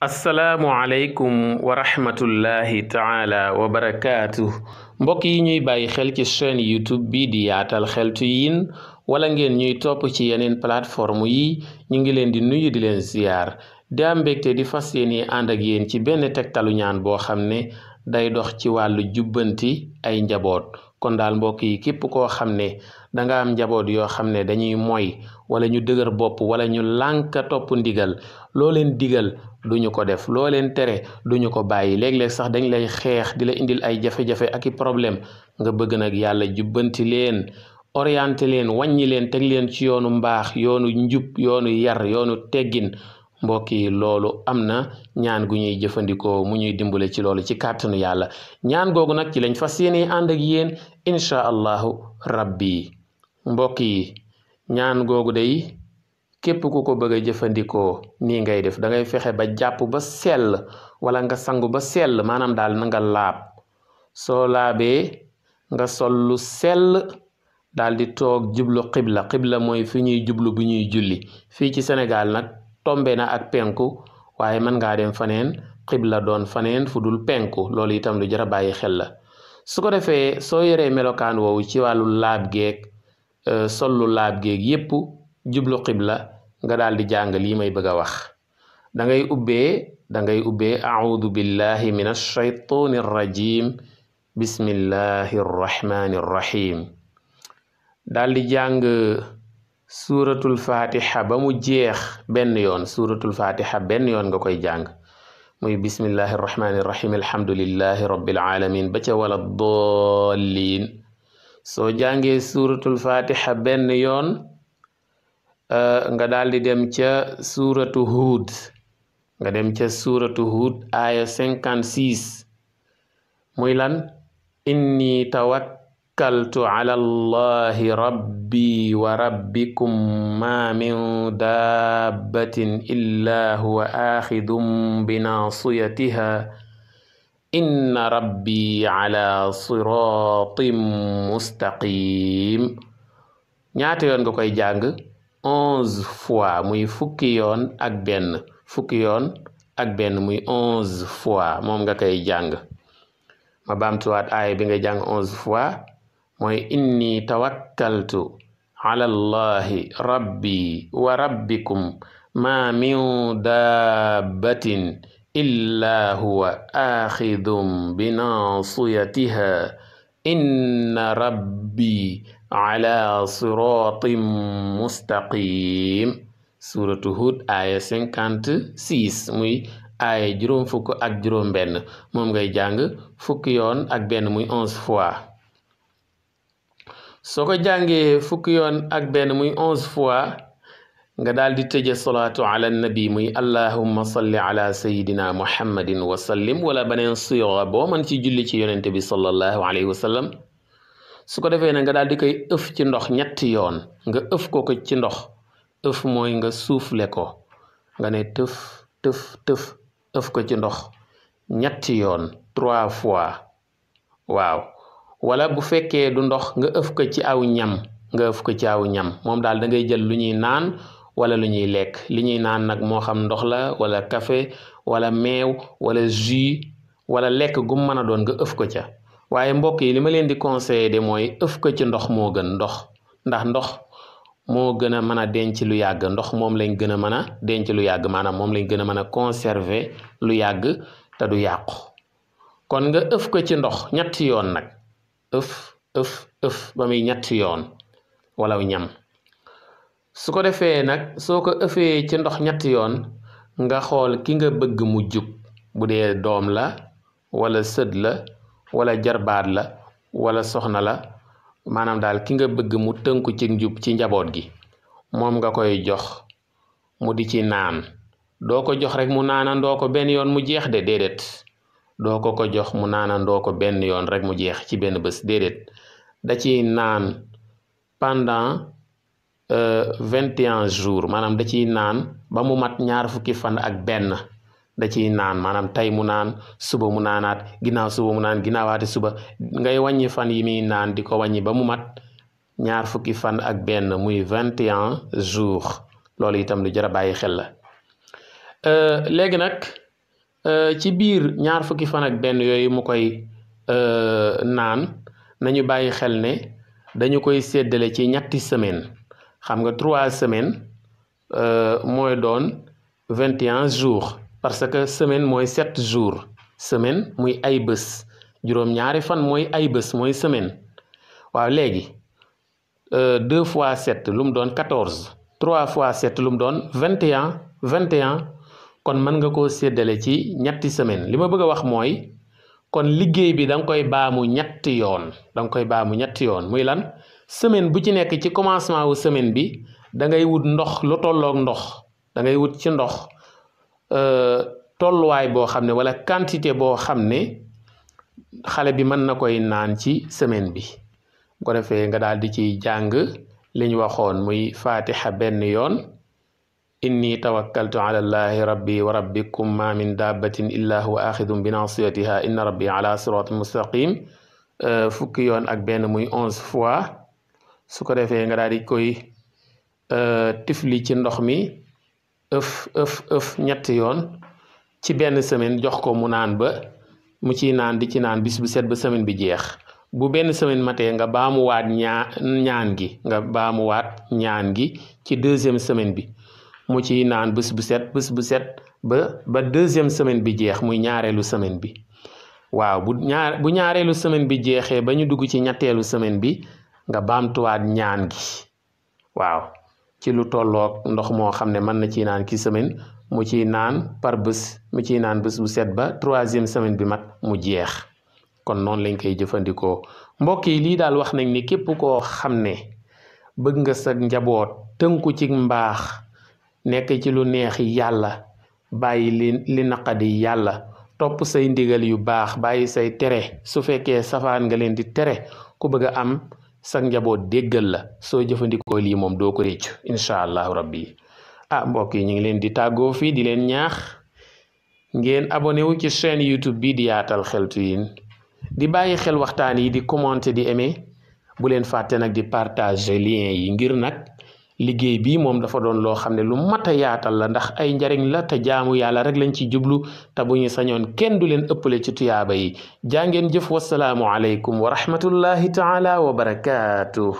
asalaamualeykum wa rahmatullahi taala wa barakaatu mbokk yi ñuy bàyyi xel ci chaîne YouTube bi di yaatal xeltu yin wala ngeen ñuy topp ci yeneen plateforme yi ñu ngi leen di nuyu di leen ziyaar di am mbégte di fas yéene ànd ak yéen ci benn tegtalu ñaan boo xam ne day dox ci wàllu jubbanti ay njaboot. kon daal mbokk yi képp koo xam ne danga am njaboot yoo xam ne dañuy moy wala ñu dëgër bopp wala ñu lànka topp ndigal loo leen digal duñu ko def, loo leen tere duñu ko bàyyi, léeg-léeg sax dañ lay xeex di la indil ay jafe-jafe ak i problème nga bëgg nag yàlla jubbanti leen, orienté leen, wàññi leen, teg leen ci yoonu mbaax, yoonu njub, yoonu yar, yoonu teggin. mbokk yi loolu am na ñaan gu ñuy jëfandikoo mu ñuy dimbale ci loolu ci kàttanu yàlla. ñaan googu nag ci lañ fas yéene ànd ak yéen incha allahu rabbi. mbokk yi ñaan googu day képp ku ko bëgg a jëfandikoo nii ngay def, da ngay fexe ba jàpp ba sell wala nga sangu ba sell, maanaam daal na nga laab. soo laabee nga sol lu sell daal di toog jublu xibla mooy fi ñuy jublu bu ñuy julli. fii ci Sénégal nag tombe na ak penku, waaye mën ngaa dem faneen xibla doon faneen fu dul penku. loolu itam lu jar a bàyyi xel la. su ko defee soo yoree melokaan woowu ci wàllu laab geeg sollu laab geeg yépp jublu xibla nga daal di jàng lii may bëgg a wax. da ngay ubbee audu billahi min alshaytani arrajim bismillahi arrahmani arrahim daal di jàng suuratul fatiha ba mu jeex benn yoon. suuratul fatiha benn yoon nga koy jàng, muy bismillahi arrahmani arrahim alhamdulillahi rabbil alamin ba ca wala dollin. soo jàngee suuratul fatiha benn yoon nga daal di dem ca suuratu Huud, aaya 56 muy lan? inni tawakkaltu ala allahi rabbi wa rabbikum ma min dabbatin illa huwa axidum binasiyatiha inna rabbi ala siratin mustaqim. ñaata yoon nga koy jàng? 11 fois, muy fukki yoon ak benn muy 11 fois moom nga koy jàng. ma baamtuwaat aaya bi nga jàng 11 fois, mooy inni tawakkaltu ala allahi rabbi wa rabbikum ma min dabbatin illa huwa axidum binasiyatiha inna rabbi ala siratin mustaqim. suratu Hud aaya 56 muy aaya juróom fukk ak juróom benn moom ngay jàng fukki yoon ak benn muy 11 fois. soo ko jàngee fukki yoon ak benn muy 11 fois nga daal di tëje salaatu ala nabi muy allahumma salli ala sayidina muhammadin wa sallim, wala beneen siira boo mën ci julli ci yonente bi sallallahu alayhi wa sallam. su ko defee nag nga daal di koy ëf ci ndox ñetti yoon. nga ëf ko ci ndox. ëf mooy nga suufle ko, nga ne tëf tëf tëf ëf ko ci ndox ñetti yoon 3 fois. waaw, wala bu fekkee du ndox nga ëf ko ci aw ñam. moom daal da ngay jël lu ñuy naan wala lu ñuy lekk. li ñuy naan nag moo xam ndox la wala café wala meew wala jus wala lekk gu mën a doon nga ëf ko ca. waaye mbokk yi li ma leen di conseiller de mooy ëf ko ci ndox moo gën. ndax ndox moo gën a mën a denc lu yàgg. ndox moom lañ gën a mën a denc lu yàgg, maanaam moom lañ gën a mën a conserver lu yàgg te du yàqu. kon nga ëf ko ci ndox ñetti yoon nag. ëf ba muy ñetti yoon wala ñam. su ko defee nag soo ko ëfee ci ndox ñetti yoon nga xool ki nga bëgg mu jub, bu dee doom la wala sët la wala jarbaat la wala soxna la, maanaam daal ki nga bëgg mu tënku ci njub ci njaboot gi, moom nga koy jox mu di ci naan. doo ko jox rek mu naanandoo ko benn yoon mu jeex de, déedéet. doo ko jox mu naanandoo ko benn yoon rek mu jeex ci benn bés, déedéet. da ciy naan pendant 21 jours, maanaam da ciy naan ba mu mat 20 fan ak benn. da ciy naan maanaam tey mu naan, suba mu naanaat, ginnaaw suba mu naan, ginnaawaate suba. ngay wàññi fan yi muy naan di ko wàññi ba mu mat 20 fan ak benn muy 21 jours. loolu itam lu jar a bàyyi xel la. léegi nag ci biir ñaar fukki fan ak benn yooyu mu koy naan nañu bàyyi xel ne dañu koy séddale ci ñetti semaine xam nga 3 semaines mooy doon 21 jours parce que semaine mooy 7 jours semaine muy ay bés juróom-ñaari fan mooy ay bés mooy semaine waaw léegi 2 fois 7 lu mu doon 14 3 fois 7 lu mu doon 21 kon mën nga koo séddale ci ñetti semaine li ma bëgg a wax mooy kon liggéey bi da nga koy baamu ñetti yoon muy lan semaine bu ci nekk ci commencement wu semaine bi da ngay wut ndox lu tolloog ndox da ngay wut ci ndox tolluwaay boo xam ne wala quantité boo xam ne xale bi mën na koy naan ci semaine bi bu ko defee nga daal di ciy jàng li ñu waxoon muy fatiha benn yoon inni tawakkaltu ala allahi rabbi wa rabbikum ma min dabbatin illa huwa axidun bi nasiyatiha inna rabbi ala siratin mustaqim fukki yoon ak benn muy 11 fois su ko defee nga daal di koy tifli ci ndox mi ëf ñetti yoon ci benn semaine jox ko mu naan ba mu ciy naan di ci naan bis bu set ba semaine bi jeex bu benn semaine matee nga baamuwaat ñaan gi ci deuxième semaine bi mu ciy naan bés bu set ba deuxième semaine bi jeex muy ñaareelu semaine bi waaw bu ñaareelu semaine bi jeexee ba ñu dugg ci ñetteelu semaine bi nga baamtuwaat ñaan gi waaw ci lu tolloog ndox moo xam ne mën na ciy naan ki semaine mu ciy naan par bés mu ciy naan bés bu set ba 3e semaine bi mat mu jeex kon noonu lañ koy jëfandikoo mbokk yi lii daal wax nañ ni képp koo xam ne bëgg nga sa njaboot tënku ci mbaax nekk ci lu neex yàlla bàyyi li naqadi yàlla topp say ndigal yu baax bàyyi say tere su fekkee safaan nga leen di tere ku bëgg a am sa njaboot déggal la soo jëfandikoo lii moom doo ko réccu incha allahu rabbi mbokk yi ñu ngi leen di tàggoo fii di leen ñaax ngeen abonné wu ci chaîne YouTube bi di Yaatal Xeltu Yin di bàyyi xel waxtaan yi di commenter di aimer bu leen fàtte nag di partager lien yi ngir nag liggéey bi moom dafa doon loo xam ne lu mat a yaatal la ndax ay njariñ la te jaamu yàlla rek lañ ci jublu te bu ñu sañoon kenn du leen ëppale ci tuyaaba yi jaa ngeen jëf wasalaamu aleykum wa rahmatullahi taala wa barakaatuh